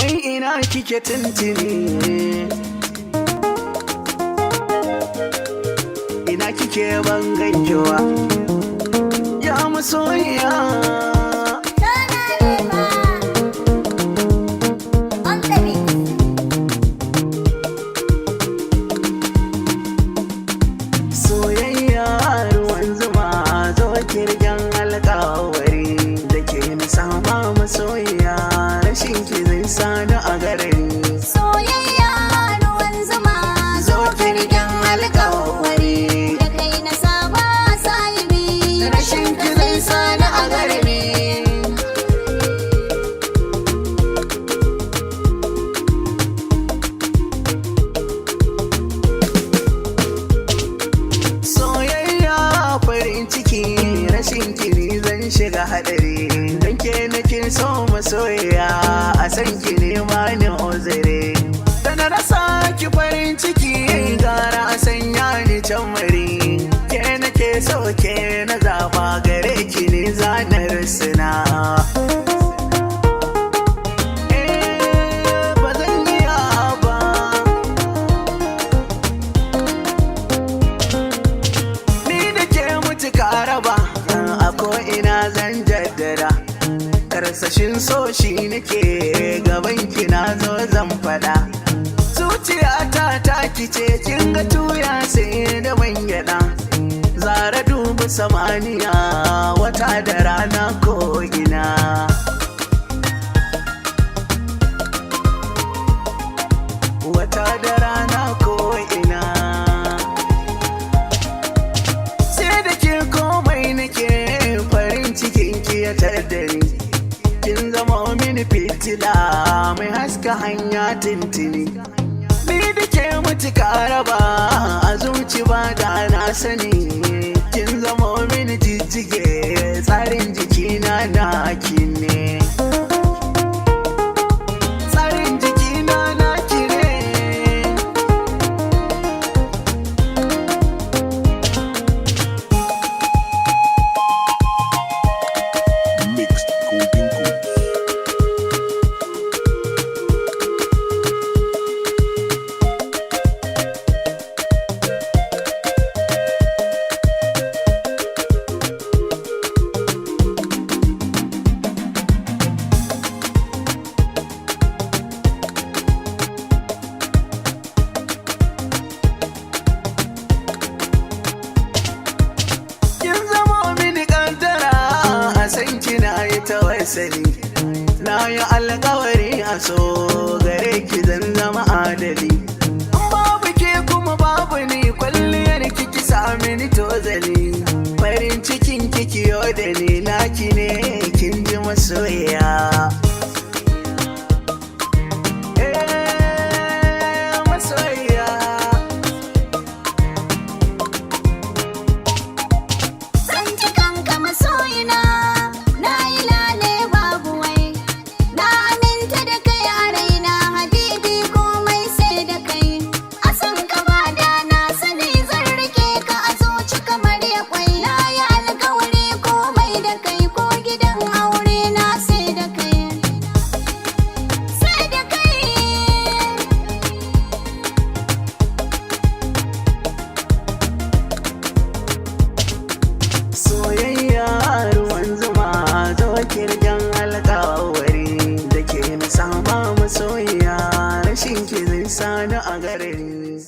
Wai ina kike tuntuni? Ina kike ban gankiwa? Ya masoyiya. Tana on the beat. Soyayya ruwan zuma, zo kirgen alkawari da ke na sama masoyiya, rashin ki zai sani a garari. Soyayya ruwan zuma, zo kirgen alkawari da kai na saba sahibi, rashin ki zai sani a garari. Soyayya farin ciki, rashin kini zan shiga hadari, don ke nake so masoyiya, a san ki ne ma ni ozare da na rasa ki farin ciki, gara a sanya ni can mari. Ke nake so, ke na zaba, gare ki ne zanar suna. Eh, ba zan iya ba. Ni da ke mutu raba, a ko'ina zan jaddada. Karsashin so shi nake gaban ki, na zo zan fada. Zuciyata ta kice, kin ga tuya sai da man gyaɗa. Zara dubi samaniya, wata da rana ko ina. Wata da rana ko ina. Sai da ke komai nake farin cikin ki ya ni, kin zama mini fitila mai haska hanya tintini. Ni da ke mutuka raba, a zuci ba da na sani, kin zama mini jijjige, tsarin jikina na ne, tsarin jikina na ne. Mixed Golden Goose. Kin zama mini kaddara, a san kina yi tawassali. Na yi alkawari a so gare ki zan zama adali. In babu ke kuma babu ni, kwalliyar kiki sa mini tozali. Farin cikin kiki yo da ni naki ne, kin ji masoyiya. Eh, masoyiya. Zan ci kanka masoyina, na yi lale babu wai. Na aminta da kai a raina, habibi komai sai da kai. A san ka ba da na sani, zan rike ka a zuci kamar ya kwai. Na yi alkawari komai da kai, ko gidan aure na sai da kai. Sai da kai. Soyayya ruwan zuma, zo kirgen alkawari da ke na sama masoyiya, rashin ki zai sani a garari.